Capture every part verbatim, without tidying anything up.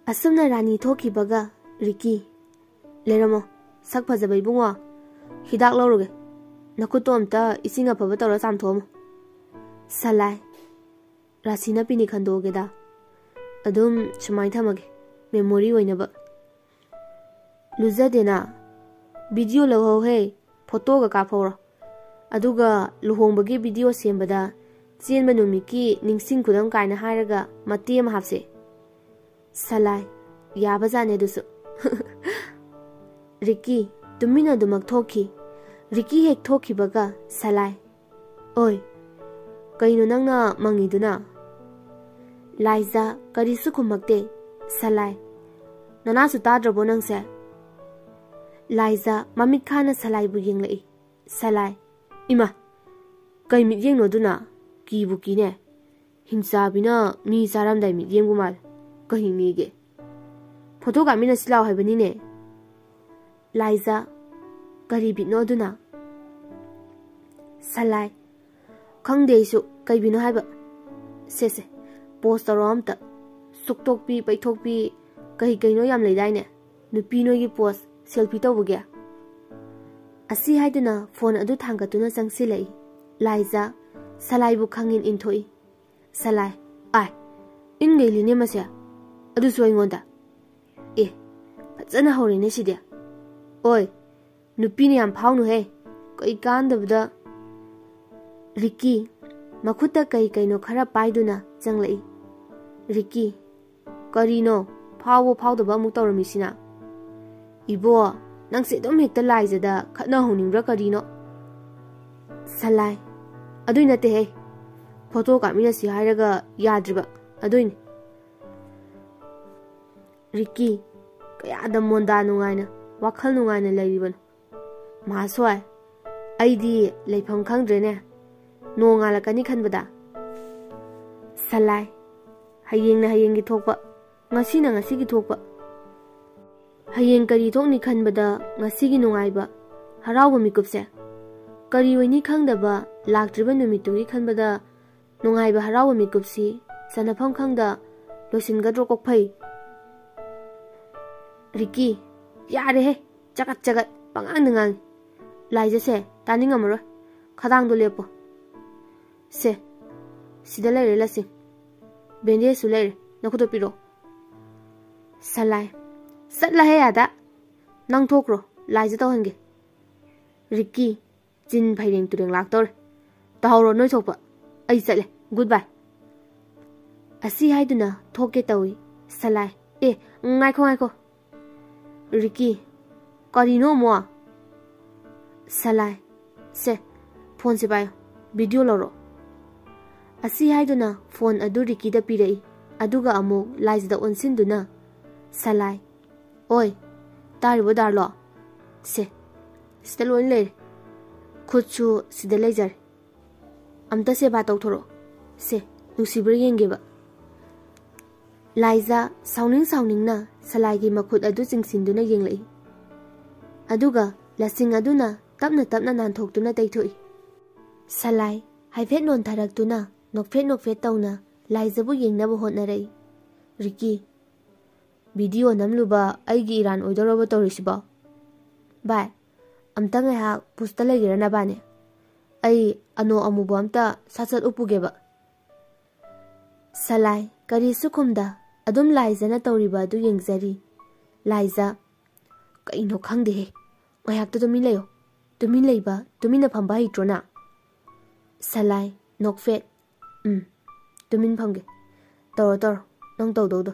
ꯑꯁꯨꯝꯅ ꯔꯥꯅꯤ ꯊꯣꯛꯈꯤꯕꯒ ꯔꯤꯀꯤ, "ꯂꯩꯔꯝꯃꯣ, ꯁꯛ ꯐꯖꯕ ꯏꯕꯨꯡꯉꯣ, ꯍꯤꯗꯥꯛ ꯂꯧꯔꯨꯒꯦ, ꯅꯈꯨꯠꯇꯣ ꯑꯝꯇ ꯏꯁꯤꯡ ꯑꯐꯕ ꯇꯧꯔ ꯆꯥꯝꯊꯣꯛꯑꯝꯃꯣ"꯫ ꯁꯂꯥꯏ, "ꯔꯥꯁꯤꯅ ꯄꯤꯅꯤ ꯈꯟꯗꯣꯛꯑꯒꯦꯗ, ꯑꯗꯨꯝ ꯁꯨꯃꯥꯏꯅ ꯊꯝꯃꯒꯦ, ꯃꯦꯃꯣꯔꯤ ꯑꯣꯏꯅꯕ"꯫ "ꯂꯨꯖꯗꯦꯅ, ꯚꯤꯗꯤꯑꯣ ꯂꯧꯍꯧꯍꯦ, ꯐꯣꯇꯣꯒ ꯀꯥꯞꯍꯧꯔꯣ, ꯑꯗꯨꯒ ꯂꯨꯍꯣꯡꯕꯒꯤ ꯚꯤꯗꯤꯑꯣ ꯁꯦꯝꯕꯗ ꯆꯦꯟꯕ ꯅꯨꯃꯤꯠꯀꯤ ꯅꯤꯡꯁꯤꯡ ꯈꯨꯗꯝ ꯀꯥꯏꯅ ꯍꯥꯏꯔꯒ ꯃꯇꯦꯛ ꯑꯃ ꯍꯥꯞꯁꯦ"꯫ ꯁꯂꯥꯏ, "ꯌꯥꯕꯖꯥꯠꯅꯦ ꯑꯗꯨꯁꯨ"꯫ ꯔꯤꯀꯤ ꯇꯨꯃꯤꯟꯅ ꯑꯗꯨꯃꯛ ꯊꯣꯛꯈꯤ꯫ ꯔꯤꯀꯤ ꯍꯦꯛ ꯊꯣꯛꯈꯤꯕꯒ ꯁꯂꯥꯏ, "ꯑꯣꯏ, ꯀꯩꯅꯣ ꯅꯪꯅ ꯃꯪꯉꯤꯗꯨꯅ?" ꯂꯥꯏꯖꯥ ꯀꯔꯤꯁꯨ ꯈꯨꯝꯃꯛꯇꯦ꯫ ꯁꯂꯥꯏ, "ꯅꯅꯥꯁꯨ ꯇꯥꯗ꯭ꯔꯕꯣ ꯅꯪꯁꯦ?" ꯂꯥꯏꯖꯥ ꯃꯃꯤꯠ ꯈꯥꯅ ꯁꯂꯥꯏꯕꯨ ꯌꯦꯡꯂꯛꯏ꯫ ꯁꯂꯥꯏ, "ꯏꯃꯥ, ꯀꯩ ꯃꯤꯠꯌꯦꯡꯅꯣ ꯑꯗꯨꯅ? ꯀꯤꯕꯨ ꯀꯤꯅꯦ꯫ ꯍꯤꯡꯆꯥꯕꯤꯅ ꯃꯤ ꯆꯥꯔꯝꯗꯥꯏ ꯃꯤꯠꯌꯦꯡꯕꯨ ꯃꯥꯜꯂꯦ꯫ ꯀꯍꯤꯡꯅꯦꯒꯦ꯫ ꯐꯣꯇꯣ ꯀꯥꯞꯃꯤꯟꯅꯁꯤ ꯂꯥꯛꯑꯣ ꯍꯥꯏꯕꯅꯤꯅꯦ"꯫ ꯂꯥꯏꯖꯥ, "ꯀꯔꯤ ꯕꯤꯠꯅꯣ ꯑꯗꯨꯅ?" ꯁꯂꯥꯏ, "ꯈꯪꯗꯦ ꯑꯩꯁꯨ ꯀꯩ ꯕꯤꯠꯅꯣ ꯍꯥꯏꯕ꯫ ꯁꯦ ꯁꯦ, ꯄꯣꯁ ꯇꯧꯔꯣ ꯑꯝꯇ꯫ ꯁꯨꯛꯇꯣꯛꯄꯤ ꯄꯩꯊꯣꯛꯄꯤ ꯀꯩ ꯀꯩꯅꯣ ꯌꯥꯝ ꯂꯩꯗꯥꯏꯅꯦ, ꯅꯨꯄꯤ ꯅꯣꯏꯒꯤ ꯄꯣꯁ ꯁꯦꯜꯐꯤ ꯇꯧꯕꯒꯤ"꯫ ꯑꯁꯤ ꯍꯥꯏꯗꯨꯅ ꯐꯣꯟ ꯑꯗꯨ ꯊꯥꯡꯒꯠꯇꯨꯅ ꯆꯪꯁꯤꯜꯂꯛꯏ꯫ ꯂꯥꯏꯖꯥ ꯁꯂꯥꯏꯕꯨ ꯈꯪꯏꯟ ꯏꯟꯊꯣꯛꯏ꯫ ꯁꯂꯥꯏ, "ꯑꯥꯏ, ꯏꯟꯒꯩꯂꯤꯅꯦ ꯃꯁꯦ, ꯑꯗꯨꯁꯨ ꯑꯩꯉꯣꯟꯗ꯫ ꯑꯦ, ꯐꯖꯅ ꯍꯧꯔꯦꯅꯦ ꯁꯤꯗꯤ꯫ ꯑꯣꯏ, ꯅꯨꯄꯤꯅ ꯌꯥꯝ ꯐꯥꯎꯅꯨꯍꯦ, ꯀꯩ ꯀꯥꯟꯗꯕꯗ"꯫ ꯔꯤꯀꯤ ꯃꯈꯨꯠꯇ ꯀꯩ ꯀꯩꯅꯣ ꯈꯔ ꯄꯥꯏꯗꯨꯅ ꯆꯪꯂꯛꯏ꯫ ꯔꯤꯀꯤ, "ꯀꯔꯤꯅꯣ ꯐꯥꯎꯕ ꯐꯥꯎꯗꯕ ꯑꯃꯨꯛ ꯇꯧꯔꯝꯃꯤꯁꯤꯅ? ꯏꯕꯣ, ꯅꯪꯁꯦ ꯑꯗꯨꯝ ꯍꯦꯛꯇ ꯂꯥꯏꯖꯗ ꯈꯠꯅꯍꯧꯅꯤꯡꯕ꯭ꯔꯥ ꯀꯔꯤꯅꯣ?" ꯁꯂꯥꯏ, "ꯑꯗꯨꯏ ꯅꯠꯇꯦꯍꯦ, ꯐꯣꯇꯣ ꯀꯥꯞꯃꯤꯟꯅꯁꯤ ꯍꯥꯏꯔꯒ ꯌꯥꯗ꯭ꯔꯤꯕ, ꯑꯗꯨꯏꯅꯤ"꯫ ꯔꯤꯀꯤ, ꯀꯌꯥꯗ ꯃꯣꯟꯗꯥ ꯅꯨꯡꯉꯥꯏꯅ, ꯋꯥꯈꯜ ꯅꯨꯡꯉꯥꯏꯅ ꯂꯩꯔꯤꯕꯅꯣ꯫ ꯃꯍꯥꯁꯣꯏ, ꯑꯩꯗꯤ ꯂꯩꯐꯝ ꯈꯪꯗ꯭ꯔꯦꯅꯦ꯫ ꯅꯣꯡꯉꯥꯜꯂꯛꯀꯅꯤ ꯈꯟꯕꯗ꯫ ꯁꯂꯥꯏ, ꯍꯌꯦꯡꯅ ꯍꯌꯦꯡꯒꯤ ꯊꯣꯛꯄ, ꯉꯁꯤꯅ ꯉꯁꯤꯒꯤ ꯊꯣꯛꯄ꯫ ꯍꯌꯦꯡ ꯀꯔꯤ ꯊꯣꯛꯅꯤ ꯈꯟꯕꯗ ꯉꯁꯤꯒꯤ ꯅꯨꯡꯉꯥꯏꯕ, ꯍꯔꯥꯎꯕ ꯃꯤꯀꯨꯞꯁꯦ꯫ ꯀꯔꯤ ꯑꯣꯏꯅꯤ ꯈꯪꯗꯕ ꯂꯥꯛꯇ꯭ꯔꯤꯕ ꯅꯨꯃꯤꯠꯇꯨꯒꯤ ꯈꯟꯕꯗ ꯅꯨꯡꯉꯥꯏꯕ ꯍꯔꯥꯎꯕ ꯃꯤꯀꯨꯞꯁꯤ ꯆꯟꯅꯐꯝ ꯈꯪꯗ ꯂꯣꯏꯁꯤꯟꯒꯗ꯭ꯔꯣ ꯀꯣꯛꯐꯩ? ꯔꯤꯀꯤ, ꯌꯥꯔꯦꯍꯦ, ꯆꯒꯠ ꯆꯒꯠ ꯄꯉꯥꯡꯗ ꯉꯥꯡꯉꯤ꯫ ꯂꯥꯏꯖꯁꯦ, ꯇꯥꯅꯤꯡꯉꯝꯃꯔꯣꯏ꯫ ꯈꯗꯥꯡꯗꯣ ꯂꯦꯞꯄꯣ꯫ ꯁꯦ, ꯁꯤꯗ ꯂꯩꯔꯦ ꯂꯁꯤꯡ꯫ ꯕꯦꯟꯗꯦꯖꯁꯨ ꯂꯩꯔꯦ, ꯅꯈꯨꯠꯇꯣ ꯄꯤꯔꯛꯑꯣ꯫ ꯁꯂꯥꯏ, ꯆꯠꯂꯍꯦ ꯑꯥꯗ꯫ ꯅꯪ ꯊꯣꯛꯈ꯭ꯔꯣ, ꯂꯥꯏꯖ ꯇꯧꯍꯟꯒꯦ꯫ ꯔꯤꯀꯤ, ꯆꯤꯟ ꯐꯩꯔꯦꯡ ꯇꯨꯔꯦꯡ ꯂꯥꯛꯇꯧꯔꯦ꯫ ꯇꯧꯍꯧꯔꯣ ꯅꯣꯏ ꯊꯣꯛꯄ꯫ ꯑꯩ ꯆꯠꯂꯦ꯫ ꯒꯨꯗ ꯕꯥꯏ꯫ ꯑꯁꯤ ꯍꯥꯏꯗꯨꯅ ꯊꯣꯛꯀꯦ ꯇꯧꯏ꯫ ꯁꯂꯥꯏ, ꯑꯦ, ꯉꯥꯏꯈꯣ, ꯉꯥꯏꯈꯣ꯫ ꯔꯤꯀꯤ, ꯀꯔꯤꯅꯣ ꯑꯃꯨꯛ? ꯁꯂꯥꯏ, ꯁꯦ, ꯐꯣꯟꯁꯦ ꯄꯥꯏꯌꯨ, ꯚꯤꯗꯤꯑꯣ ꯂꯧꯔꯣ꯫ ꯑꯁꯤ ꯍꯥꯏꯗꯨꯅ ꯐꯣꯟ ꯑꯗꯨ ꯔꯤꯀꯤꯗ ꯄꯤꯔꯛꯏ, ꯑꯗꯨꯒ ꯑꯃꯨꯛ ꯂꯥꯏꯖꯗ ꯑꯣꯟꯁꯤꯟꯗꯨꯅ, ꯁꯂꯥꯏ, ꯑꯣꯏ, ꯇꯥꯔꯤꯕꯣ ꯗꯥꯔꯂꯣ? ꯁꯦ, ꯁꯤꯗ ꯂꯣꯏ ꯂꯩꯔꯦ꯫ ꯈꯨꯠꯁꯨ ꯁꯤꯗ ꯂꯩꯖꯔꯦ꯫ ꯑꯝꯇ ꯁꯦꯕꯥ ꯇꯧꯊꯣꯔꯛꯑꯣ꯫ ꯁꯦ, ꯅꯨꯡꯁꯤꯕ꯭ꯔꯥ ꯌꯦꯡꯒꯦꯕ꯫ ꯂꯥꯏꯖ ꯁꯥꯎꯅꯤꯡ ꯁꯥꯎꯅꯤꯡꯅ ꯁꯂꯥꯏꯒꯤ ꯃꯈꯨꯠ ꯑꯗꯨ ꯆꯤꯡꯁꯤꯟꯗꯨꯅ ꯌꯦꯡꯂꯛꯏ꯫ ꯑꯗꯨꯒ ꯂꯁꯤꯡ ꯑꯗꯨꯅ ꯇꯞꯅ ꯇꯞꯅ ꯅꯥꯟꯊꯣꯛꯇꯨꯅ ꯇꯩꯊꯣꯛꯏ꯫ ꯁꯂꯥꯏ ꯍꯥꯏꯐꯦꯠ ꯅꯣꯟꯊꯔꯛꯇꯨꯅ ꯅꯣꯛꯐꯦꯠ ꯅꯣꯛꯐꯦꯠ ꯇꯧꯅ ꯂꯥꯏꯖꯕꯨ ꯌꯦꯡꯅꯕ ꯍꯣꯠꯅꯔꯛꯏ꯫ ꯔꯤꯀꯤ, ꯚꯤꯗꯤꯑꯣ ꯅꯝꯂꯨꯕ ꯑꯩꯒꯤ ꯏꯔꯥꯟ ꯑꯣꯏꯗꯧꯔꯕ ꯇꯧꯔꯤꯁꯤꯕꯣ? ꯚꯥꯏ, ꯑꯝꯇ ꯉꯥꯏꯍꯥꯛ ꯄꯨꯁꯇ ꯂꯩꯒꯦꯔꯥ ꯅꯕꯥꯅꯤ? ꯑꯩ ꯑꯅꯣ ꯑꯃꯨꯕ ꯑꯝꯇ ꯁꯠ ꯁꯠ ꯎꯞꯄꯨꯒꯦꯕ꯫ ꯁꯂꯥꯏ ꯀꯔꯤꯁꯨ ꯈꯨꯝꯗ ꯑꯗꯨꯝ ꯂꯥꯏꯖꯅ ꯇꯧꯔꯤꯕ ꯑꯗꯨ ꯌꯦꯡꯖꯔꯤ꯫ ꯂꯥꯏꯖ, ꯀꯩꯅꯣ ꯈꯪꯗꯦꯍꯦ, ꯉꯥꯏꯍꯥꯛꯇ ꯇꯨꯃꯤꯟ ꯂꯩꯌꯣ꯫ ꯇꯨꯃꯤꯟ ꯂꯩꯕ, ꯇꯨꯃꯤꯟꯅ ꯐꯝꯕ ꯍꯩꯇ꯭ꯔꯣ ꯅꯪ? ꯁꯂꯥꯏ ꯅꯣꯛꯐꯦꯠ, ꯎꯝ, ꯇꯨꯃꯤꯟ ꯐꯝꯒꯦ꯫ ꯇꯧꯔꯣ ꯇꯧꯔꯣ, ꯅꯪ ꯇꯧꯗꯧꯗꯣ꯫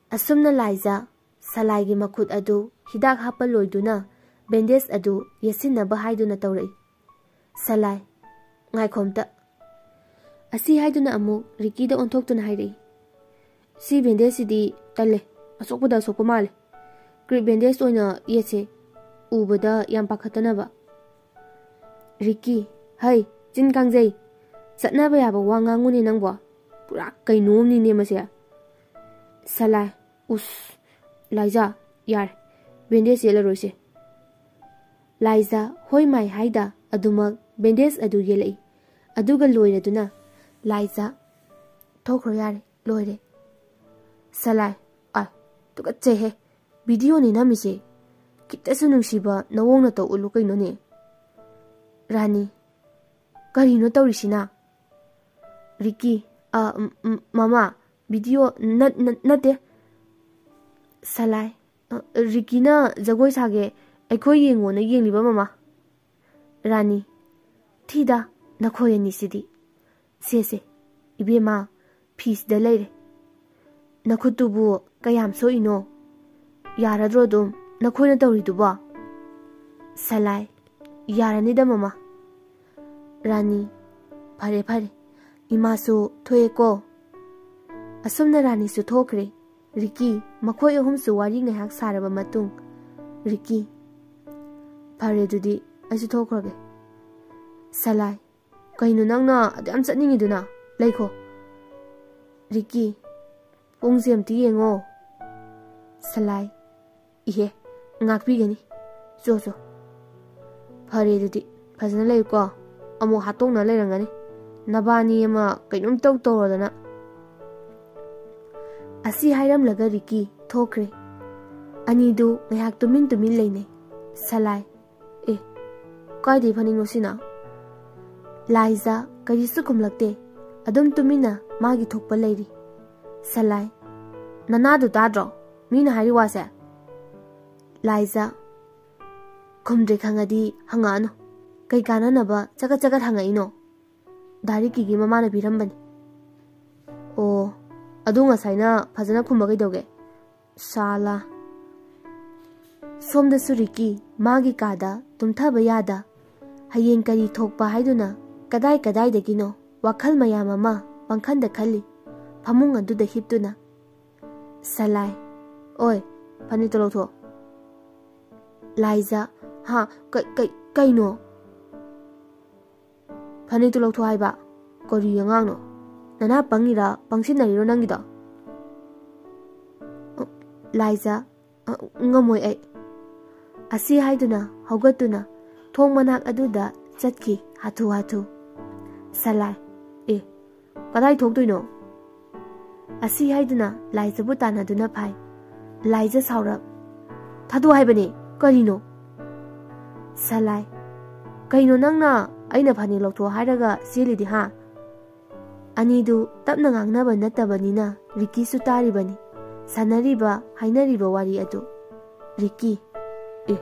ꯑꯁꯨꯝꯅ ꯂꯥꯏꯖ ꯁꯂꯥꯏꯒꯤ ꯃꯈꯨꯠ ꯑꯗꯨ ꯍꯤꯗꯥꯛ ꯍꯥꯞꯄ ꯂꯣꯏꯗꯨꯅ ꯕꯦꯟꯗꯦꯖ ꯑꯗꯨ ꯌꯦꯠꯁꯤꯟꯅꯕ ꯍꯥꯏꯗꯨꯅ ꯇꯧꯔꯛꯏ꯫ ꯁꯂꯥꯏ, ꯉꯥꯏꯈꯣꯝꯇ꯫ ꯑꯁꯤ ꯍꯥꯏꯗꯨꯅ ꯑꯃꯨꯛ ꯔꯤꯀꯤꯗ ꯑꯣꯟꯊꯣꯛꯇꯨꯅ ꯍꯥꯏꯔꯛꯏ, ꯁꯤ ꯕꯦꯟꯗꯦꯖꯁꯤꯗꯤ ꯇꯜꯂꯦ, ꯑꯁꯣꯛꯄꯗ ꯑꯁꯣꯛꯄ ꯃꯥꯜꯂꯦ꯫ ꯀ꯭ꯔꯤꯞ ꯕꯦꯟꯗꯦꯖ ꯑꯣꯏꯅ ꯌꯦꯠꯁꯦ, ꯎꯕꯗ ꯌꯥꯝ ꯄꯥꯈꯠꯇꯅꯕ꯫ ꯔꯤꯀꯤ, ꯍꯩ, ꯆꯤꯟ ꯀꯥꯡꯖꯩ, ꯆꯠꯅꯕ ꯌꯥꯕ ꯋꯥ ꯉꯥꯡꯉꯨꯅꯦ ꯅꯪꯕꯣ, ꯄꯨꯔꯥ ꯀꯩꯅꯣꯝꯅꯤꯅꯦ ꯃꯁꯦ꯫ ꯁꯂꯥꯏ, ꯎꯁ, ꯂꯥꯏꯖꯥ, ꯌꯥꯔꯦ, ꯕꯦꯟꯗꯦꯖ ꯌꯦꯠꯂꯔꯣꯏꯁꯦ꯫ ꯂꯥꯏꯖꯥ ꯍꯣꯏ ꯃꯥꯏ ꯍꯥꯏꯗ ꯑꯗꯨꯃꯛ ꯕꯦꯟꯗꯦꯖ ꯑꯗꯨ ꯌꯦꯜꯂꯛꯏ꯫ ꯑꯗꯨꯒ ꯂꯣꯏꯔꯗꯨꯅ ꯂꯥꯏꯖꯥ, ꯊꯣꯛꯈ꯭ꯔꯣ ꯌꯥꯔꯦ, ꯂꯣꯏꯔꯦ꯫ ꯁꯂꯥꯏ, ꯑꯥꯏ, ꯇꯨꯀꯠꯆꯩꯍꯦ꯫ ꯚꯤꯗꯤꯑꯣꯅꯤ ꯅꯝꯃꯤꯁꯦ꯫ ꯈꯤꯇꯁꯨ ꯅꯨꯡꯁꯤꯕ ꯅꯋꯣꯡ ꯅꯇꯧ ꯎꯠꯂꯨ ꯀꯩꯅꯣꯅꯦ꯫ ꯔꯥꯅꯤ, ꯀꯔꯤꯅꯣ ꯇꯧꯔꯤꯁꯤꯅ? ꯔꯤꯀꯤ, ꯑ, ꯎꯝ, ꯎꯝ, ꯃꯃꯥ, ꯚꯤꯗꯤꯑꯣ ꯅꯠ-, ꯅꯠ-, ꯅꯠꯇꯦ꯫ ꯁꯂꯥꯏ, ꯑ, ꯔꯤꯀꯤꯅ ꯖꯒꯣꯏ ꯁꯥꯒꯦ, ꯑꯩꯈꯣꯏ ꯌꯦꯡꯉꯣꯅ ꯌꯦꯡꯂꯤꯕ ꯃꯃꯥ꯫ ꯔꯥꯅꯤ, ꯊꯤꯗ, ꯅꯈꯣꯏ ꯑꯅꯤꯁꯤꯗꯤ꯫ ꯁꯦ, ꯁꯦ, ꯏꯕꯦꯝꯃ, ꯐꯤꯁꯤꯗ ꯂꯩꯔꯦ꯫ ꯅꯈꯨꯠꯇꯨꯕꯨ ꯀꯌꯥꯝ ꯁꯣꯛꯏꯅꯣ? ꯌꯥꯔꯗ꯭ꯔꯣ ꯑꯗꯨꯝ ꯅꯈꯣꯏꯅ ꯇꯧꯔꯤꯗꯨꯕꯣ? ꯁꯂꯥꯏ, ꯌꯥꯔꯅꯤꯗ ꯃꯃꯥ꯫ ꯔꯥꯅꯤ, ꯐꯔꯦ, ꯐꯔꯦ, ꯏꯃꯥꯁꯨ ꯊꯣꯛꯑꯦꯀꯣ꯫ ꯑꯁꯨꯝꯅ ꯔꯥꯅꯤꯁꯨ ꯊꯣꯛꯈ꯭ꯔꯦ꯫ ꯔꯤꯀꯤ, ꯃꯈꯣꯏ ꯑꯍꯨꯝꯁꯨ ꯋꯥꯔꯤ ꯉꯥꯏꯍꯥꯛ ꯁꯥꯔꯕ ꯃꯇꯨꯡ, ꯔꯤꯀꯤ, ꯐꯔꯦ ꯑꯗꯨꯗꯤ, ꯑꯩꯁꯨ ꯊꯣꯛꯈ꯭ꯔꯒꯦ꯫ ꯁꯂꯥꯏ, ꯀꯩꯅꯣ ꯅꯪꯅ ꯑꯗꯨ ꯌꯥꯝ ꯆꯠꯅꯤꯡꯉꯤꯗꯨꯅ? ꯂꯩꯈꯣ꯫ ꯔꯤꯀꯤ, ꯄꯨꯡꯁꯦ ꯑꯝꯇ ꯌꯦꯡꯉꯣ꯫ ꯁꯂꯥꯏ, ꯏꯍꯦ, ꯉꯥꯛꯄꯤꯒꯅꯤ꯫ ꯆꯣ, ꯆꯣ꯫ ꯐꯔꯦ ꯑꯗꯨꯗꯤ, ꯐꯖꯅ ꯂꯩꯌꯨꯀꯣ꯫ ꯑꯃꯨꯛ ꯍꯥꯠꯇꯣꯛꯅ ꯂꯩꯔꯝꯒꯅꯤ꯫ ꯅꯕꯥꯅꯤ ꯑꯃ ꯀꯩꯅꯣꯝ ꯇꯧ ꯇꯧꯔꯗꯅ꯫ ꯑꯁꯤ ꯍꯥꯏꯔꯝꯂꯒ ꯔꯤꯀꯤ ꯊꯣꯛꯈ꯭ꯔꯦ꯫ ꯑꯅꯤꯗꯨ ꯉꯥꯏꯍꯥꯛ ꯇꯨꯃꯤꯟ ꯇꯨꯃꯤꯟ ꯂꯩꯅꯩ꯫ ꯁꯂꯥꯏ, ꯑꯦ, ꯀꯥꯏꯗꯩ ꯐꯅꯦꯛꯅꯣ ꯁꯤꯅ? ꯂꯥꯏꯖ ꯀꯔꯤꯁꯨ ꯈꯨꯝꯂꯛꯇꯦ꯫ ꯑꯗꯨꯝ ꯇꯨꯃꯤꯟꯅ ꯃꯥꯒꯤ ꯊꯣꯛꯄ ꯂꯩꯔꯤ꯫ ꯁꯂꯥꯏ, ꯅꯅꯥꯗꯨ ꯇꯥꯗ꯭ꯔꯣ? ꯃꯤꯅ ꯍꯥꯏꯔꯤ ꯋꯥꯁꯦ꯫ ꯂꯥꯏꯖ, ꯈꯨꯝꯗ꯭ꯔꯦ ꯈꯪꯉꯗꯤ ꯍꯪꯉꯛꯑꯅꯨ꯫ ꯀꯩ ꯀꯥꯟꯅꯅꯕ ꯆꯒꯠ ꯆꯒꯠ ꯍꯪꯉꯛꯏꯅꯣ? ꯗꯥ ꯔꯤꯀꯤꯒꯤ ꯃꯃꯥꯅ ꯄꯤꯔꯝꯕꯅꯤ꯫ ꯑꯣ, ꯑꯗꯨ ꯉꯁꯥꯏꯅ ꯐꯖꯅ ꯈꯨꯝꯕ ꯀꯩꯗꯧꯒꯦ? ꯁꯥꯂꯥ꯫ ꯁꯣꯝꯗꯁꯨ ꯔꯤꯀꯤ ꯃꯥꯒꯤ ꯀꯥꯗ ꯇꯨꯝꯊꯕ ꯌꯥꯗ, ꯍꯌꯦꯡ ꯀꯔꯤ ꯊꯣꯛꯄ ꯍꯥꯏꯗꯨꯅ ꯀꯗꯥꯏ ꯀꯗꯥꯏꯗꯒꯤꯅꯣ ꯋꯥꯈꯜ ꯃꯌꯥꯝ ꯑꯃ ꯄꯪꯈꯟꯗ ꯈꯜꯂꯤ꯫ ꯐꯃꯨꯡ ꯑꯗꯨꯗ ꯍꯤꯞꯇꯨꯅ꯫ ꯁꯂꯥꯏ, ꯑꯣꯏ, ꯐꯅꯦꯛꯇꯣ ꯂꯧꯊꯣꯛ꯫ ꯂꯥꯏꯖ, ꯍꯥ, ꯀ-, ꯀ-, ꯀꯩꯅꯣ? ꯐꯅꯦꯛꯇꯨ ꯂꯧꯊꯣꯛ ꯍꯥꯏꯕ? ꯀꯔꯤ ꯑꯉꯥꯡꯅꯣ? ꯅꯅꯥ ꯄꯪꯉꯤꯔꯥ, ꯄꯪꯁꯤꯟꯅꯔꯤꯔꯣ ꯅꯪꯒꯤꯗꯣ? ꯑ, ꯂꯥꯏꯖ, ꯑ, ꯉꯝꯃꯣꯏ ꯑꯩ꯫ ꯑꯁꯤ ꯍꯥꯏꯗꯨꯅ ꯍꯧꯒꯠꯇꯨꯅ ꯊꯣꯡ ꯃꯅꯥꯛ ꯑꯗꯨꯗ ꯆꯠꯈꯤ ꯍꯥꯊꯨ ꯍꯥꯊꯨ꯫ ꯁꯂꯥꯏ, ꯑꯦ, ꯀꯗꯥꯏ ꯊꯣꯛꯇꯣꯏꯅꯣ? ꯑꯁꯤ ꯍꯥꯏꯗꯨꯅ ꯂꯥꯏꯖꯕꯨ ꯇꯥꯟꯅꯗꯨꯅ ꯐꯥꯏ꯫ ꯂꯥꯏꯖ ꯁꯥꯎꯔꯞ, "ꯊꯥꯗꯣꯛ ꯍꯥꯏꯕꯅꯦ, ꯀꯔꯤꯅꯣ?" ꯁꯂꯥꯏ, "ꯀꯩꯅꯣ ꯅꯪꯅ ꯑꯩꯅ ꯐꯅꯦꯛ ꯂꯧꯊꯣꯛ ꯍꯥꯏꯔꯒ ꯆꯦꯜꯂꯤꯗꯤ ꯍꯥ? ꯑꯅꯤꯗꯨ ꯇꯞꯅ ꯉꯥꯡꯅꯕ ꯅꯠꯇꯕꯅꯤꯅ ꯔꯤꯀꯤꯁꯨ ꯇꯥꯔꯤꯕꯅꯤ ꯁꯥꯟꯅꯔꯤꯕ ꯍꯥꯏꯅꯔꯤꯕ ꯋꯥꯔꯤ ꯑꯗꯨ꯫ ꯔꯤꯀꯤ, "ꯑꯦ,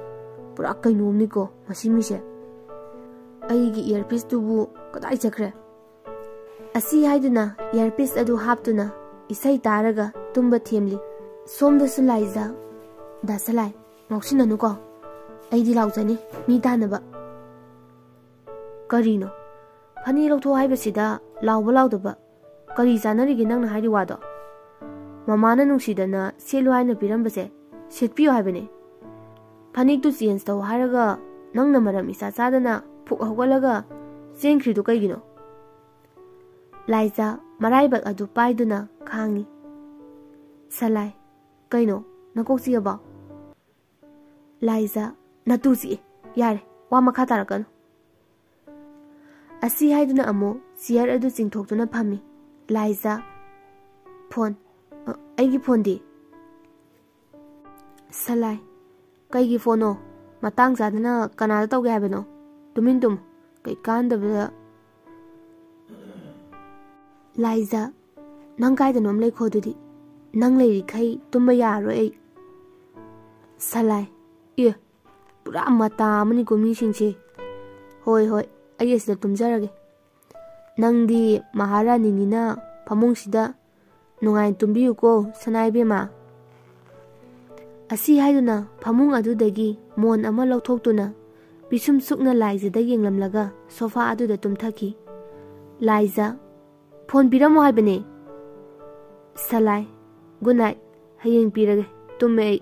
ꯄꯨꯔꯥ ꯀꯩꯅꯣꯝꯅꯤꯀꯣ ꯃꯁꯤ ꯃꯤꯁꯦ꯫ ꯑꯩꯒꯤ ꯏꯌꯥꯔꯄꯤꯁꯇꯨꯕꯨ ꯀꯗꯥꯏ ꯆꯠꯈ꯭ꯔꯦ?" ꯑꯁꯤ ꯍꯥꯏꯗꯨꯅ ꯏꯌꯥꯔꯄꯤꯁ ꯑꯗꯨ ꯍꯥꯞꯇꯨꯅ ꯏꯁꯩ ꯇꯥꯔꯒ ꯇꯨꯝꯕ ꯊꯦꯝꯂꯤ꯫ ꯁꯣꯝꯗꯁꯨ ꯂꯥꯏꯖ, "ꯗꯥ ꯁꯂꯥꯏ, ꯉꯥꯎꯁꯤꯟꯅꯅꯨꯀꯣ꯫ ꯑꯩꯗꯤ ꯂꯥꯎꯖꯅꯤ ꯃꯤ ꯇꯥꯅꯕ꯫" "ꯀꯔꯤꯅꯣ? ꯐꯅꯦꯛ ꯂꯧꯊꯣꯛ ꯍꯥꯏꯕꯁꯤꯗ ꯂꯥꯎꯕ ꯂꯥꯎꯗꯕ ꯀꯔꯤ ꯆꯥꯟꯅꯔꯤꯒꯦ ꯅꯪꯅ ꯍꯥꯏꯔꯤ ꯋꯥꯗꯣ? ꯃꯃꯥꯅ ꯅꯨꯡꯁꯤꯗꯅ ꯁꯦꯠꯂꯨ ꯍꯥꯏꯅ ꯄꯤꯔꯝꯕꯁꯦ ꯁꯦꯠꯄꯤꯌꯨ ꯍꯥꯏꯕꯅꯦ꯫ ꯐꯅꯦꯛꯇꯨ ꯆꯦꯟꯖ ꯇꯧ ꯍꯥꯏꯔꯒ ꯅꯪꯅ ꯃꯔꯝ ꯏꯆꯥ ꯆꯥꯗꯅ ꯐꯨꯛ ꯍꯧꯒꯠꯂꯒ ꯆꯦꯟꯈ꯭ꯔꯤꯗꯨ ꯀꯩꯒꯤꯅꯣ?" ꯂꯥꯏꯖ ꯃꯔꯥꯏꯕꯛ ꯑꯗꯨ ꯄꯥꯏꯗꯨꯅ ꯈꯥꯡꯉꯤ꯫ ꯁꯂꯥꯏ, "ꯀꯩꯅꯣ, ꯅꯀꯣꯛ ꯆꯤꯛꯑꯕꯣ?" ꯂꯥꯏꯖ, "ꯅꯇꯨ ꯆꯤꯛꯑꯦ꯫ ꯌꯥꯔꯦ, ꯋꯥ ꯃꯈꯥ ꯇꯥꯔꯛꯀꯅꯨ꯫" ꯑꯁꯤ ꯍꯥꯏꯗꯨꯅ ꯑꯃꯨꯛ ꯆꯤꯌꯔ ꯑꯗꯨ ꯆꯤꯡꯊꯣꯛꯇꯨꯅ ꯐꯝꯃꯤ꯫ ꯂꯥꯏꯖ, "ꯐꯣꯟ, ꯑ, ꯑꯩꯒꯤ ꯐꯣꯟꯗꯤ?" ꯁꯂꯥꯏ, "ꯀꯩꯒꯤ ꯐꯣꯟꯅꯣ? ꯃꯇꯥꯡ ꯆꯥꯗꯅ ꯀꯅꯥꯗ ꯇꯧꯒꯦ ꯍꯥꯏꯕꯅꯣ? ꯇꯨꯃꯤꯟ ꯇꯨꯝꯃꯨ꯫ ꯀꯩ ꯀꯥꯟꯗꯕꯗ꯫" ꯂꯥꯏꯖ, "ꯅꯪ ꯀꯥꯏꯗꯅꯣꯝ ꯂꯩꯈꯣ ꯑꯗꯨꯗꯤ꯫ ꯅꯪ ꯂꯩꯔꯤꯈꯩ ꯇꯨꯝꯕ ꯌꯥꯔꯔꯣꯏ ꯑꯩ꯫" ꯁꯂꯥꯏ, "ꯑꯦ, ꯄꯨꯔꯥ ꯃꯇꯥ ꯑꯃꯅꯤꯀꯣ ꯃꯤꯁꯤꯡꯁꯦ꯫ ꯍꯣꯏ, ꯍꯣꯏ, ꯑꯩ ꯑꯁꯤꯗ ꯇꯨꯝꯖꯔꯒꯦ꯫ ꯅꯪꯗꯤ ꯃꯍꯥꯔꯥꯅꯤꯅꯤꯅ ꯐꯃꯨꯡꯁꯤꯗ ꯅꯨꯡꯉꯥꯏꯅ ꯇꯨꯝꯕꯤꯌꯨꯀꯣ, ꯁꯅꯥ ꯏꯕꯦꯝꯃ꯫" ꯑꯁꯤ ꯍꯥꯏꯗꯨꯅ ꯐꯃꯨꯡ ꯑꯗꯨꯗꯒꯤ ꯃꯣꯟ ꯑꯃ ꯂꯧꯊꯣꯛꯇꯨꯅ ꯄꯤꯁꯨꯝ ꯁꯨꯛꯅ ꯂꯥꯏꯖꯗ ꯌꯦꯡꯂꯝꯂꯒ ꯁꯣꯐꯥ ꯑꯗꯨꯗ ꯇꯨꯝꯊꯈꯤ꯫ ꯂꯥꯏꯖ, "ꯐꯣꯟ ꯄꯤꯔꯝꯃꯣ ꯍꯥꯏꯕꯅꯦ꯫" ꯁꯂꯥꯏ, "ꯒꯨꯗ ꯅꯥꯏꯠ, ꯍꯌꯦꯡ ꯄꯤꯔꯒꯦ, ꯇꯨꯝꯃꯦ ꯑꯩ꯫"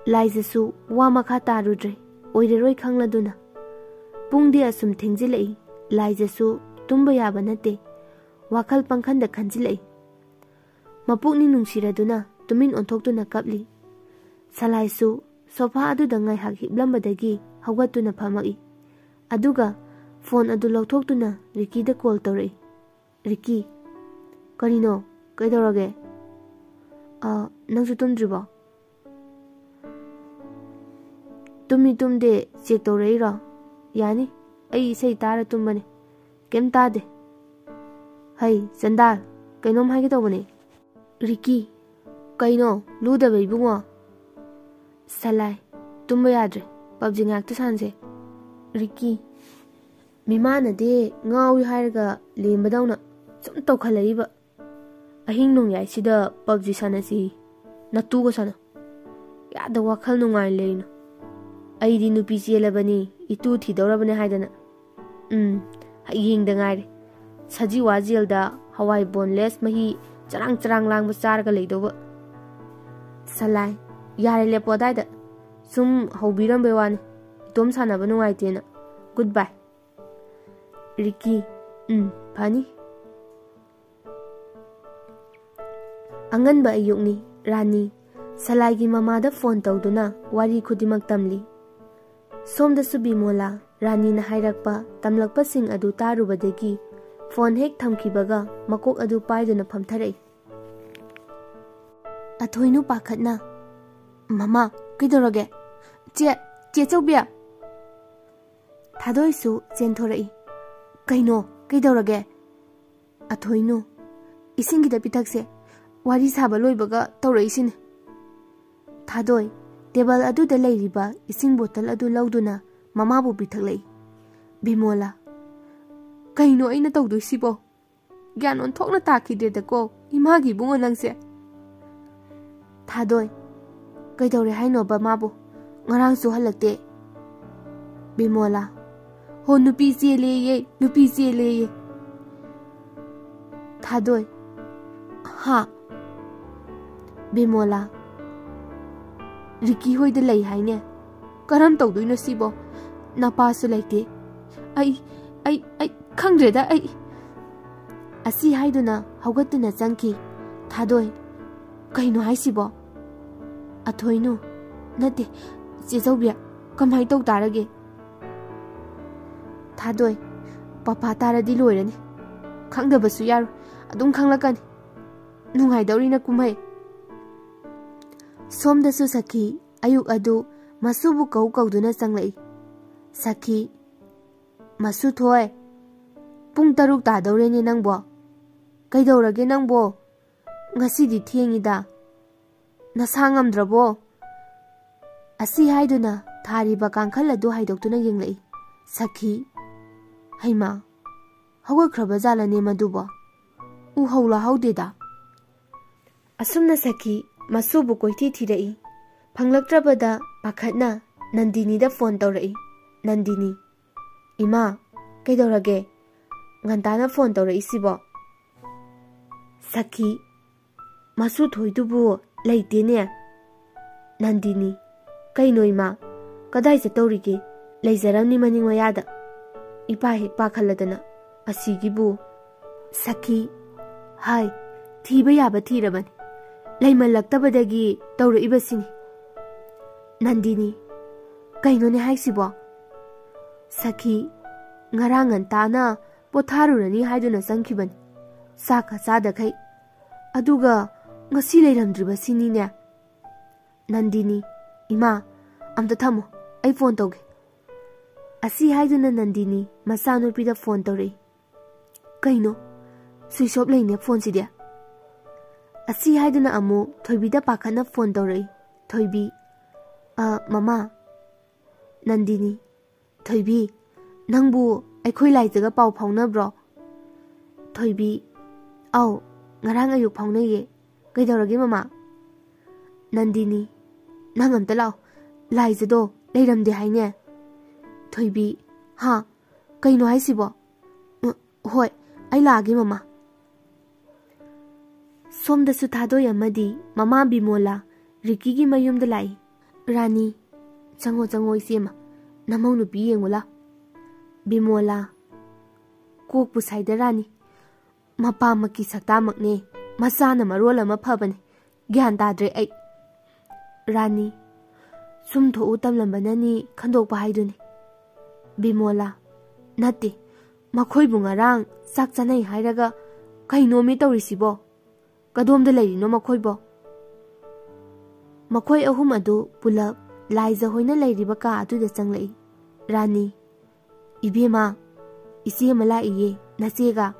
ꯂꯥꯏꯖꯁꯨ ꯋꯥ ꯃꯈꯥ ꯇꯥꯔꯨꯗ꯭ꯔꯦ, ꯑꯣꯏꯔꯔꯣꯏ ꯈꯪꯂꯗꯨꯅ꯫ ꯄꯨꯡꯗꯤ ꯑꯁꯨꯝ ꯊꯦꯡꯖꯤꯜꯂꯛꯏ, ꯂꯥꯏꯖꯁꯨ ꯇꯨꯝꯕ ꯌꯥꯕ ꯅꯠꯇꯦ, ꯋꯥꯈꯜ ꯄꯪꯈꯟꯗ ꯈꯟꯖꯤꯜꯂꯛꯏ꯫ ꯃꯄꯨꯛꯅꯤꯡ ꯅꯨꯡꯁꯤꯔꯗꯨꯅ ꯇꯨꯃꯤꯟ ꯑꯣꯟꯊꯣꯛꯇꯨꯅ ꯀꯞꯂꯤ꯫ ꯁꯂꯥꯏꯁꯨ ꯁꯣꯐꯥ ꯑꯗꯨꯗ ꯉꯥꯏꯍꯥꯛ ꯍꯤꯞꯂꯝꯕꯗꯒꯤ ꯍꯧꯒꯠꯇꯨꯅ ꯐꯝꯃꯛꯏ꯫ ꯑꯗꯨꯒ ꯐꯣꯟ ꯑꯗꯨ ꯂꯧꯊꯣꯛꯇꯨꯅ ꯔꯤꯀꯤꯗ ꯀꯣꯜ ꯇꯧꯔꯛꯏ꯫ ꯔꯤꯀꯤ, "ꯀꯔꯤꯅꯣ? ꯀꯩꯗꯧꯔꯒꯦ?" ꯑ, ꯅꯪꯁꯨ ꯇꯨꯝꯗ꯭ꯔꯤꯕꯣ? ꯇꯨꯝꯃꯤ ꯇꯨꯝꯗꯦ ꯆꯦꯛ ꯇꯧꯔꯛꯏꯔꯣ? ꯌꯥꯅꯤ, ꯑꯩ ꯏꯁꯩ ꯇꯥꯔ ꯇꯨꯝꯕꯅꯤ꯫ ꯀꯩꯝ ꯇꯥꯗꯦ꯫ ꯍꯩ, ꯆꯟꯗꯥꯜ, ꯀꯩꯅꯣꯝ ꯍꯥꯏꯒꯦ ꯇꯧꯕꯅꯦ꯫ ꯔꯤꯀꯤ, ꯀꯩꯅꯣ? ꯂꯨꯗꯕ ꯏꯕꯨꯡꯉꯣ? ꯁꯂꯥꯏ, ꯇꯨꯝꯕ ꯌꯥꯗ꯭ꯔꯦ, ꯄꯞꯖꯤ ꯉꯥꯏꯍꯥꯛꯇ ꯁꯥꯟꯁꯦ꯫ ꯔꯤꯀꯤ, ꯃꯤꯃꯥꯟꯅꯗꯦ, ꯉꯥꯎꯏ ꯍꯥꯏꯔꯒ ꯂꯦꯝꯕꯗꯧꯅ ꯁꯨꯝ ꯇꯧꯈꯠꯂꯛꯏꯕ꯫ ꯑꯍꯤꯡ ꯅꯣꯡꯌꯥꯏꯁꯤꯗ ꯄꯞꯖꯤ ꯁꯥꯟꯅꯁꯤ, ꯅꯇꯨꯒ ꯁꯥꯟꯅ꯫ ꯌꯥꯗ ꯋꯥꯈꯜ ꯅꯨꯡꯉꯥꯏ ꯂꯩꯅ꯫ ꯑꯩꯗꯤ ꯅꯨꯄꯤ ꯆꯦꯜꯂꯕꯅꯤ, ꯏꯇꯨ ꯊꯤꯗꯧꯔꯕꯅꯤ ꯍꯥꯏꯗꯅ꯫ ꯎꯝ, ꯍꯌꯦꯡꯗ ꯉꯥꯏꯔꯦ꯫ ꯁꯖꯤꯋꯥ ꯖꯦꯜꯗ ꯍꯋꯥꯏ ꯕꯣꯟꯂꯦꯁ ꯃꯍꯤ ꯆꯔꯥꯡ ꯆꯔꯥꯡ ꯂꯥꯡꯕ ꯆꯥꯔꯒ ꯂꯩꯗꯧꯕ꯫ ꯁꯂꯥꯏ, ꯌꯥꯔꯦ, ꯂꯦꯞꯄꯣ ꯑꯗꯥꯏꯗ꯫ ꯁꯨꯝ ꯍꯧꯕꯤꯔꯝꯕꯩ ꯋꯥꯅꯤ꯫ ꯏꯇꯣꯝ ꯁꯥꯟꯅꯕ ꯅꯨꯡꯉꯥꯏꯇꯦꯅ꯫ ꯒꯨꯗ ꯕꯥꯏ꯫ ꯔꯤꯀꯤ, ꯎꯝ, ꯐꯅꯤ꯫ ꯑꯉꯟꯕ ꯑꯌꯨꯛꯅꯤ꯫ ꯔꯥꯅꯤ ꯁꯂꯥꯏꯒꯤ ꯃꯃꯥꯗ ꯐꯣꯟ ꯇꯧꯗꯨꯅ ꯋꯥꯔꯤ ꯈꯨꯗꯤꯡꯃꯛ ꯇꯝꯂꯤ꯫ ꯁꯣꯝꯗꯁꯨ ꯕꯤꯃꯣꯂꯥ ꯔꯥꯅꯤꯅ ꯍꯥꯏꯔꯛꯄ, ꯇꯝꯂꯛꯄꯁꯤꯡ ꯑꯗꯨ ꯇꯥꯔꯨꯕꯗꯒꯤ ꯐꯣꯟ ꯍꯦꯛ ꯊꯝꯈꯤꯕꯒ ꯃꯀꯣꯛ ꯑꯗꯨ ꯄꯥꯏꯗꯨꯅ ꯐꯝꯊꯔꯛꯏ꯫ ꯑꯊꯣꯏꯅꯨ ꯄꯥꯈꯠꯅ, "ꯃꯃꯥ, ꯀꯩꯗꯧꯔꯒꯦ? ꯆꯦ, ꯆꯦ ꯆꯧꯕꯤ!" ꯊꯥꯗꯣꯏꯁꯨ ꯆꯦꯟꯊꯣꯔꯛꯏ꯫ "ꯀꯩꯅꯣ? ꯀꯩꯗꯧꯔꯒꯦ?" "ꯑꯊꯣꯏꯅꯨ, ꯏꯁꯤꯡ ꯈꯤꯇ ꯄꯤꯊꯛꯁꯦ꯫ ꯋꯥꯔꯤ ꯁꯥꯕ ꯂꯣꯏꯕꯒ ꯇꯧꯔꯛꯏꯁꯤꯅꯤ꯫" ꯊꯥꯗꯣꯏ ꯇꯦꯕꯜ ꯑꯗꯨꯗ ꯂꯩꯔꯤꯕ ꯏꯁꯤꯡ ꯕꯣꯇꯜ ꯑꯗꯨ ꯂꯧꯗꯨꯅ ꯃꯃꯥꯕꯨ ꯄꯤꯊꯛꯂꯛꯏ꯫ ꯕꯤꯃꯣꯂꯥ, "ꯀꯩꯅꯣ ꯑꯩꯅ ꯇꯧꯗꯣꯏꯁꯤꯕꯣ? ꯒ꯭ꯌꯥꯟ ꯑꯣꯟꯊꯣꯛꯅ ꯇꯥꯈꯤꯗ꯭ꯔꯦꯗꯀꯣ ꯏꯃꯥꯒꯤ ꯏꯕꯨꯡꯉꯣ ꯅꯪꯁꯦ꯫" ꯊꯥꯗꯣꯏ, "ꯀꯩꯗꯧꯔꯦ ꯍꯥꯏꯅꯣꯕ ꯃꯥꯕꯨ? ꯉꯔꯥꯡꯁꯨ ꯍꯜꯂꯛꯇꯦ꯫" ꯕꯤꯃꯣꯂꯥ, "ꯍꯣ, ꯅꯨꯄꯤ ꯆꯦꯜꯂꯦꯌꯦ, ꯅꯨꯄꯤ ꯆꯦꯜꯂꯦꯌꯦ꯫" ꯊꯥꯗꯣꯏ, "ꯍꯥ?" ꯕꯤꯃꯣꯂꯥ, "ꯔꯤꯀꯤ ꯍꯣꯏꯗ ꯂꯩ ꯍꯥꯏꯅꯦ꯫ ꯀꯔꯝ ꯇꯧꯗꯣꯏꯅꯣ ꯁꯤꯕꯣ? ꯅꯄꯥꯁꯨ ꯂꯩꯇꯦ꯫ ꯑꯩ, ꯑꯩ, ꯑꯩ ꯈꯪꯗ꯭ꯔꯦꯗ ꯑꯩ꯫" ꯑꯁꯤ ꯍꯥꯏꯗꯨꯅ ꯍꯧꯒꯠꯇꯨꯅ ꯆꯪꯈꯤ꯫ ꯊꯥꯗꯣꯏ, "ꯀꯩꯅꯣ ꯍꯥꯏꯁꯤꯕꯣ?" ꯑꯊꯣꯏꯅꯨ, "ꯅꯠꯇꯦ, ꯆꯦ ꯆꯧꯕꯤ, ꯀꯃꯥꯏ ꯇꯧ ꯇꯥꯔꯒꯦ?" ꯊꯥꯗꯣꯏ, "ꯄꯄꯥ ꯇꯥꯔꯗꯤ ꯂꯣꯏꯔꯅꯤ꯫ ꯈꯪꯗꯕꯁꯨ ꯌꯥꯔꯣꯏ, ꯑꯗꯨꯝ ꯈꯪꯂꯛꯀꯅꯤ꯫ ꯅꯨꯡꯉꯥꯏꯗꯧꯔꯤꯅ ꯀꯨꯝꯍꯩ꯫ ꯁꯣꯝꯗꯁꯨ ꯁꯈꯤ ꯑꯌꯨꯛ ꯑꯗꯨ ꯃꯁꯨꯕꯨ ꯀꯧ ꯀꯧꯗꯨꯅ ꯆꯪꯂꯛꯏ꯫ ꯁꯈꯤ, "ꯃꯁꯨ ꯊꯣꯏ, ꯄꯨꯡ ꯇꯔꯨꯛ ꯇꯥꯗꯧꯔꯦꯅꯦ ꯅꯪꯕꯣ꯫ ꯀꯩꯗꯧꯔꯒꯦ ꯅꯪꯕꯣ? ꯉꯁꯤꯗꯤ ꯊꯦꯡꯉꯤꯗ꯫ ꯅꯁꯥ ꯉꯝꯗ꯭ꯔꯕꯣ?" ꯑꯁꯤ ꯍꯥꯏꯗꯨꯅ ꯊꯥꯔꯤꯕ ꯀꯥꯡꯈꯜ ꯑꯗꯨ ꯍꯥꯏꯗꯣꯛꯇꯨꯅ ꯌꯦꯡꯂꯛꯏ꯫ ꯁꯈꯤ, "ꯍꯩꯃꯥ, ꯍꯧꯒꯠꯈ꯭ꯔꯕ ꯖꯥꯠꯂꯅꯦ ꯃꯗꯨꯕꯣ? ꯎꯍꯧ ꯂꯥꯍꯧꯗꯦꯗ꯫" ꯑꯁꯨꯝꯅ ꯁꯈꯤ ꯃꯁꯨꯕꯨ ꯀꯣꯏꯊꯤ ꯊꯤꯔꯛꯏ꯫ ꯐꯪꯂꯛꯇ꯭ꯔꯕꯗ ꯄꯥꯈꯠꯅ ꯅꯟꯗꯤꯅꯤꯗ ꯐꯣꯟ ꯇꯧꯔꯛꯏ꯫ ꯅꯟꯗꯤꯅꯤ, "ꯏꯃꯥ, ꯀꯩꯗꯧꯔꯒꯦ? ꯉꯟꯇꯥꯅ ꯐꯣꯟ ꯇꯧꯔꯛꯏꯁꯤꯕꯣ?" ꯁꯈꯤ, "ꯃꯁꯨ ꯊꯣꯏꯗꯨꯕꯨ ꯂꯩꯇꯦꯅꯦ꯫" ꯅꯟꯗꯤꯅꯤ, "ꯀꯩꯅꯣ ꯏꯃꯥ, ꯀꯗꯥꯏ ꯆꯠꯇꯧꯔꯤꯒꯦ? ꯂꯩꯖꯔꯝꯅꯤ ꯃꯅꯤꯡ ꯃꯌꯥꯗ꯫" ꯏꯄꯥ ꯍꯦꯛ ꯄꯥꯈꯠꯂꯗꯅ, "ꯑꯁꯤꯒꯤꯕꯨ꯫" ꯁꯈꯤ, "ꯍꯥꯏ, ꯊꯤꯕ ꯌꯥꯕ ꯊꯤꯔꯕꯅꯤ꯫ ꯂꯩꯃꯜꯂꯛꯇꯕꯗꯒꯤ ꯇꯧꯔꯛꯏꯕꯁꯤꯅꯤ꯫" ꯅꯟꯗꯤꯅꯤ, "ꯀꯩꯅꯣꯅꯦ ꯍꯥꯏꯁꯤꯕꯣ?" ꯁꯈꯤ, "ꯉꯔꯥꯡ ꯉꯟꯇꯥꯅ ꯄꯣꯊꯥꯔꯨꯔꯅꯤ ꯍꯥꯏꯗꯨꯅ ꯆꯪꯈꯤꯕꯅꯤ꯫ ꯆꯥꯛꯀ ꯆꯥꯗꯈꯩ꯫ ꯑꯗꯨꯒ ꯉꯁꯤ ꯂꯩꯔꯝꯗ꯭ꯔꯤꯕꯁꯤꯅꯤꯅꯦ꯫" ꯅꯟꯗꯤꯅꯤ, "ꯏꯃꯥ, ꯑꯝꯇ ꯊꯝꯃꯣ, ꯑꯩ ꯐꯣꯟ ꯇꯧꯒꯦ꯫" ꯑꯁꯤ ꯍꯥꯏꯗꯨꯅ ꯅꯟꯗꯤꯅꯤ ꯃꯆꯥꯅꯨꯄꯤꯗ ꯐꯣꯟ ꯇꯧꯔꯛꯏ꯫ "ꯀꯩꯅꯣ, ꯁ꯭ꯋꯤꯆ ꯑꯣꯐ ꯂꯩꯅꯦ ꯐꯣꯟꯁꯤꯗꯤ?" ꯑꯁꯤ ꯍꯥꯏꯗꯨꯅ ꯑꯃꯨꯛ ꯊꯣꯏꯕꯤꯗ ꯄꯥꯈꯠꯅ ꯐꯣꯟ ꯇꯧꯔꯛꯏ꯫ ꯊꯣꯏꯕꯤ, "ꯑ, ꯃꯃꯥ꯫" ꯅꯟꯗꯤꯅꯤ, "ꯊꯣꯏꯕꯤ, ꯅꯪꯕꯨ ꯑꯩꯈꯣꯏ ꯂꯥꯏꯖꯒ ꯄꯥꯎ ꯐꯥꯎꯅꯕ꯭ꯔꯣ?" ꯊꯣꯏꯕꯤ, "ꯑꯧ, ꯉꯔꯥꯡ ꯑꯌꯨꯛ ꯐꯥꯎꯅꯩꯌꯦ꯫ ꯀꯩꯗꯧꯔꯒꯦ ꯃꯃꯥ?" ꯅꯟꯗꯤꯅꯤ, "ꯅꯪ ꯑꯝꯇ ꯂꯥꯛꯑꯣ, ꯂꯥꯏꯖꯗꯣ ꯂꯩꯔꯝꯗꯦ ꯍꯥꯏꯅꯦ꯫" ꯊꯣꯏꯕꯤ, "ꯍꯥ? ꯀꯩꯅꯣ ꯍꯥꯏꯁꯤꯕꯣ? ꯑ, ꯍꯣꯏ, ꯑꯩ ꯂꯥꯛꯑꯒꯦ ꯃꯃꯥ꯫" ꯁꯣꯝꯗꯁꯨ ꯊꯥꯗꯣꯏ ꯑꯃꯗꯤ ꯃꯃꯥ ꯕꯤꯃꯣꯂꯥ ꯔꯤꯀꯤꯒꯤ ꯃꯌꯨꯝꯗ ꯂꯥꯛꯏ꯫ "ꯔꯥꯅꯤ, ꯆꯪꯉꯣ, ꯆꯪꯉꯣ ꯏꯆꯦꯃ, ꯅꯃꯧ ꯅꯨꯄꯤ ꯌꯦꯡꯉꯨ ꯂꯥꯎ꯫" ꯕꯤꯃꯣꯂꯥ, "ꯀꯣꯛꯄꯨ ꯁꯥꯏꯗ ꯔꯥꯅꯤ, ꯃꯄꯥꯃꯛꯀꯤ ꯁꯛꯇꯥꯃꯛꯅꯦ, ꯃꯆꯥꯅ ꯃꯔꯣꯜ ꯑꯃ ꯐꯕꯅꯦ, ꯒ꯭ꯌꯥꯟ ꯇꯥꯗ꯭ꯔꯦ ꯑꯩ꯫" ꯔꯥꯅꯤ, "ꯁꯨꯝ ꯊꯣꯛꯎ ꯇꯝꯂꯝꯕꯅꯅꯤ ꯈꯟꯗꯣꯛꯄ ꯍꯥꯏꯗꯨꯅꯤ꯫" ꯕꯤꯃꯣꯂꯥ, "ꯅꯠꯇꯦ, ꯃꯈꯣꯏꯕꯨ ꯉꯔꯥꯡ ꯆꯥꯛ ꯆꯥꯅꯩ ꯍꯥꯏꯔꯒ ꯀꯩꯅꯣꯃꯤ ꯇꯧꯔꯤꯁꯤꯕꯣ? ꯀꯗꯣꯝꯗ ꯂꯩꯔꯤꯅꯣ ꯃꯈꯣꯏꯕꯣ?" ꯃꯈꯣꯏ ꯑꯍꯨꯝ ꯑꯗꯨ ꯄꯨꯂꯞ ꯂꯥꯏꯖ ꯍꯣꯏꯅ ꯂꯩꯔꯤꯕ ꯀꯥ ꯑꯗꯨꯗ ꯆꯪꯂꯛꯏ꯫ ꯔꯥꯅꯤ, "ꯏꯕꯦꯝꯃ, ꯏꯆꯦ ꯑꯃ ꯂꯥꯛꯏꯌꯦ, ꯅꯆꯦꯒ꯫"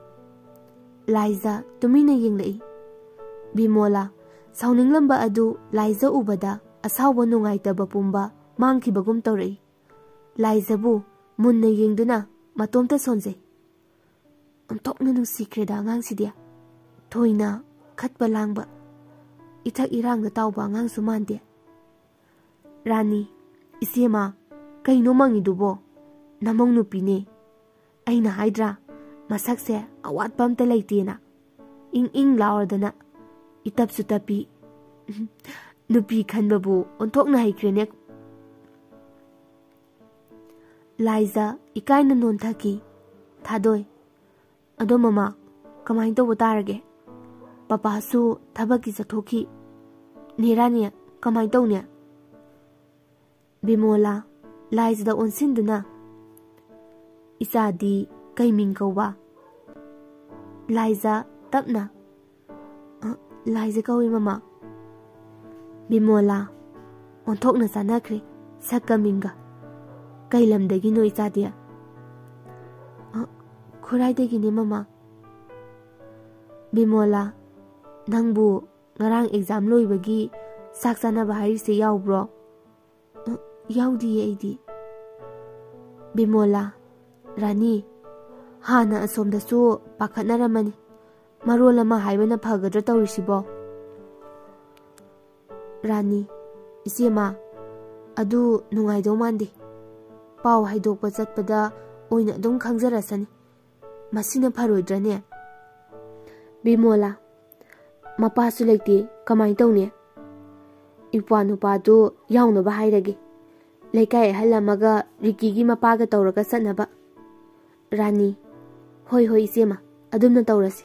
ꯂꯥꯏꯖ ꯇꯨꯃꯤꯟꯅ ꯌꯦꯡꯂꯛꯏ꯫ ꯕꯤꯃꯣꯂꯥ, ꯁꯥꯎꯅꯤꯡꯂꯝꯕ ꯑꯗꯨ ꯂꯥꯏꯖ ꯎꯕꯗ ꯑꯁꯥꯎꯕ ꯅꯨꯡꯉꯥꯏꯇꯕ ꯄꯨꯝꯕ ꯃꯥꯡꯈꯤꯕꯒꯨꯝ ꯇꯧꯔꯛꯏ꯫ ꯂꯥꯏꯖꯕꯨ ꯃꯨꯟꯅ ꯌꯦꯡꯗꯨꯅ ꯃꯇꯣꯝꯇ ꯁꯣꯟꯖꯩ꯫ "ꯑꯣꯟꯊꯣꯛꯅ ꯅꯨꯡꯁꯤꯈ꯭ꯔꯦꯗ ꯑꯉꯥꯡꯁꯤꯗꯤ꯫ ꯊꯣꯏꯅ ꯈꯠꯄ ꯂꯥꯡꯕ, ꯏꯊꯛ ꯏꯔꯥꯡꯗ ꯇꯥꯎꯕ ꯑꯉꯥꯡꯁꯨ ꯃꯥꯟꯗꯦ꯫" ꯔꯥꯅꯤ, "ꯏꯆꯦꯃ, ꯀꯩꯅꯣ ꯃꯪꯉꯤꯗꯨꯕꯣ? ꯅꯃꯧ ꯅꯨꯄꯤꯅꯦ꯫ ꯑꯩꯅ ꯍꯥꯏꯗ꯭ꯔꯥ, ꯃꯁꯛꯁꯦ ꯑꯋꯥꯠꯄ ꯑꯝꯇ ꯂꯩꯇꯦꯅ꯫ ꯏꯪ ꯏꯪ ꯂꯥꯎꯔꯗꯅ, ꯏꯇꯞꯁꯨ ꯇꯞꯄꯤ꯫ ꯅꯨꯄꯤ ꯈꯟꯕꯕꯨ ꯑꯣꯟꯊꯣꯛꯅ ꯍꯩꯈ꯭ꯔꯦꯅꯦ꯫" ꯂꯥꯏꯖ ꯏꯀꯥꯏꯅ ꯅꯣꯟꯊꯈꯤ꯫ "ꯊꯥꯗꯣꯏ, ꯑꯗꯣ ꯃꯃꯥ, ꯀꯃꯥꯏꯅ ꯇꯧꯕ ꯇꯥꯔꯒꯦ? ꯄꯄꯥꯁꯨ ꯊꯕꯛꯀꯤ ꯆꯠꯊꯣꯛꯈꯤ꯫ ꯅꯦ ꯔꯥꯅꯤ, ꯀꯃꯥꯏꯅ ꯇꯧꯅꯤ?" ꯕꯤꯃꯣꯂꯥ, ꯂꯥꯏꯖꯗ ꯑꯣꯟꯁꯤꯟꯗꯨꯅ, "ꯏꯆꯥꯗꯤ ꯀꯩ ꯃꯤꯡ ꯀꯧꯕ?" ꯂꯥꯏꯖ, ꯇꯞꯅ, "ꯑ, ꯂꯥꯏꯖ ꯀꯧꯏ ꯃꯃꯥ꯫" ꯕꯤꯃꯣꯂꯥ, ꯑꯣꯟꯊꯣꯛꯅ ꯆꯥꯟꯅꯈ꯭ꯔꯦ ꯁꯛꯀ ꯃꯤꯡꯒ꯫ "ꯀꯩ ꯂꯝꯗꯒꯤꯅꯣ ꯏꯆꯥꯗꯤ?" "ꯑ, ꯈꯨꯔꯥꯏꯗꯒꯤꯅꯦ ꯃꯃꯥ꯫" ꯕꯤꯃꯣꯂꯥ, "ꯅꯪꯕꯨ ꯉꯔꯥꯡ ꯑꯦꯛꯖꯥꯝ ꯂꯣꯏꯕꯒꯤ ꯆꯥꯛ ꯆꯥꯅꯕ ꯍꯥꯏꯔꯤꯁꯦ ꯌꯥꯎꯕ꯭ꯔꯣ?" "ꯑ, ꯌꯥꯎꯗꯤꯌꯦ ꯑꯩꯗꯤ꯫" ꯕꯤꯃꯣꯂꯥ, "ꯔꯥꯅꯤ, ꯍꯥꯟꯅ ꯑꯁꯣꯝꯗꯁꯨ ꯄꯥꯈꯠꯅꯔꯝꯃꯅꯤ꯫ ꯃꯔꯣꯜ ꯑꯃ ꯍꯥꯏꯕꯅ ꯐꯒꯗ꯭ꯔꯥ ꯇꯧꯔꯤꯁꯤꯕꯣ?" ꯔꯥꯅꯤ, "ꯏꯆꯦꯃ, ꯑꯗꯨ ꯅꯨꯡꯉꯥꯏꯗꯧ ꯃꯥꯟꯗꯦ꯫ ꯄꯥꯎ ꯍꯥꯏꯗꯣꯛꯄ ꯆꯠꯄꯗ ꯑꯣꯏꯅ ꯑꯗꯨꯝ ꯈꯪꯖꯔꯁꯅꯤ꯫ ꯃꯁꯤꯅ ꯐꯔꯣꯏꯗ꯭ꯔꯅꯦ?" ꯕꯤꯃꯣꯂꯥ, "ꯃꯄꯥꯁꯨ ꯂꯩꯇꯦ, ꯀꯃꯥꯏ ꯇꯧꯅꯤ? ꯏꯄ꯭ꯋꯥ ꯅꯨꯄꯥꯗꯨ ꯌꯥꯎꯅꯕ ꯍꯥꯏꯔꯒꯦ꯫ ꯂꯩꯀꯥꯏ ꯑꯍꯜ ꯑꯃꯒ ꯔꯤꯀꯤꯒꯤ ꯃꯄꯥꯒ ꯇꯧꯔꯒ ꯆꯠꯅꯕ꯫" ꯔꯥꯅꯤ, "ꯍꯣꯏ, ꯍꯣꯏ, ꯏꯆꯦꯃ, ꯑꯗꯨꯝꯅ ꯇꯧꯔꯁꯤ꯫"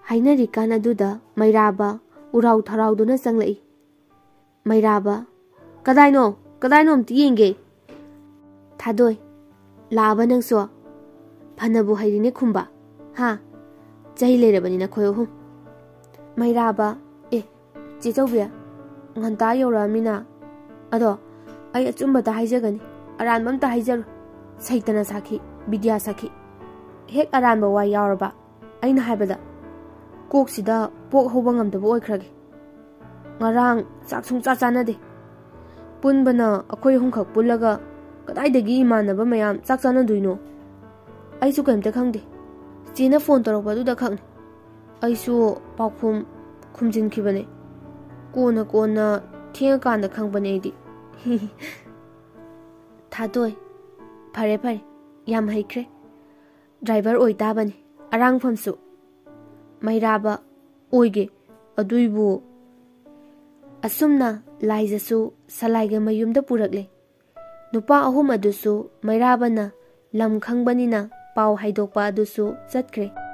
ꯍꯥꯏꯅꯔꯤꯀꯥꯟ ꯑꯗꯨꯗ ꯃꯩꯔꯥꯕ ꯎꯔꯥꯎ ꯊꯔꯥꯎꯗꯨꯅ ꯆꯪꯂꯛꯏ꯫ ꯃꯩꯔꯥꯕ, "ꯀꯗꯥꯏꯅꯣ? ꯀꯗꯥꯏꯅꯣ ꯑꯝꯇ ꯌꯦꯡꯒꯦ꯫" "ꯊꯥꯗꯣꯏ, ꯂꯥꯛꯑꯕ ꯅꯪꯁꯨ? ꯐꯅꯕꯨ ꯍꯩꯔꯤꯅꯦ ꯈꯨꯝꯕ, ꯍꯥ? ꯆꯍꯤ ꯂꯩꯔꯕꯅꯤ ꯅꯈꯣꯏ ꯑꯍꯨꯝ꯫" ꯃꯩꯔꯥꯕ, "ꯑꯦ, ꯆꯦ ꯆꯧꯕꯤ, ꯉꯟꯇꯥ ꯌꯧꯔꯛꯑꯃꯤꯅ꯫ ꯑꯗꯣ ꯑꯩ ꯑꯆꯨꯝꯕꯇ ꯍꯥꯏꯖꯒꯅꯤ, ꯑꯔꯥꯟꯕ ꯑꯝꯇ ꯍꯥꯏꯖꯔꯣꯏ꯫ ꯁꯩꯇꯅ ꯁꯥꯈꯤ, ꯕꯤꯗ꯭ꯌꯥ ꯁꯥꯈꯤ꯫ ꯍꯦꯛ ꯑꯔꯥꯟꯕ ꯋꯥ ꯌꯥꯎꯔꯕ ꯑꯩꯅ ꯍꯥꯏꯕꯗ ꯀꯣꯛꯁꯤꯗ ꯄꯣꯛ ꯍꯧꯕ ꯉꯝꯗꯕ ꯑꯣꯏꯈ꯭ꯔꯒꯦ꯫ ꯉꯔꯥꯡ ꯆꯥꯛ ꯁꯨꯡꯆꯥ ꯆꯥꯅꯗꯦ꯫ ꯄꯨꯟꯕꯅ ꯑꯩꯈꯣꯏ ꯑꯍꯨꯝꯈꯛ ꯄꯨꯜꯂꯒ ꯀꯗꯥꯏꯗꯒꯤ ꯏꯃꯥꯟꯅꯕ ꯃꯌꯥꯝ ꯆꯥꯛ ꯆꯥꯅꯗꯣꯏꯅꯣ? ꯑꯩꯁꯨ ꯀꯩꯝꯇ ꯈꯪꯗꯦ꯫ ꯆꯦꯅ ꯐꯣꯟ ꯇꯧꯔꯛꯄꯗꯨꯗ ꯈꯛꯅꯤ ꯑꯩꯁꯨ ꯄꯥꯎꯈꯨꯝ ꯈꯨꯝꯖꯤꯟꯈꯤꯕꯅꯦ꯫ ꯀꯣꯟꯅ ꯀꯣꯟꯅ ꯊꯦꯡꯉꯀꯥꯟꯗ ꯈꯪꯕꯅꯦ ꯑꯩꯗꯤ꯫ ꯊꯥꯗꯣꯏ, ꯐꯔꯦ ꯐꯔꯦ, ꯌꯥꯝ ꯍꯩꯈ꯭ꯔꯦ꯫ ꯗ꯭ꯔꯥꯏꯚꯔ ꯑꯣꯏ ꯇꯥꯕꯅꯤ, ꯑꯔꯥꯡꯐꯝꯁꯨ꯫ ꯃꯩꯔꯥꯕ, ꯑꯣꯏꯒꯦ, ꯑꯗꯨꯏꯕꯨ꯫ ꯑꯁꯨꯝꯅ ꯂꯥꯏꯖꯁꯨ ꯁꯂꯥꯏꯒ ꯃꯌꯨꯝꯗ ꯄꯨꯔꯛꯂꯦ꯫ ꯅꯨꯄꯥ ꯑꯍꯨꯝ ꯑꯗꯨꯁꯨ ꯃꯩꯔꯥꯕꯅ ꯂꯝ ꯈꯪꯕꯅꯤꯅ ꯄꯥꯎ ꯍꯥꯏꯗꯣꯛꯄ ꯑꯗꯨꯁꯨ ꯆꯠꯈ꯭ꯔꯦ꯫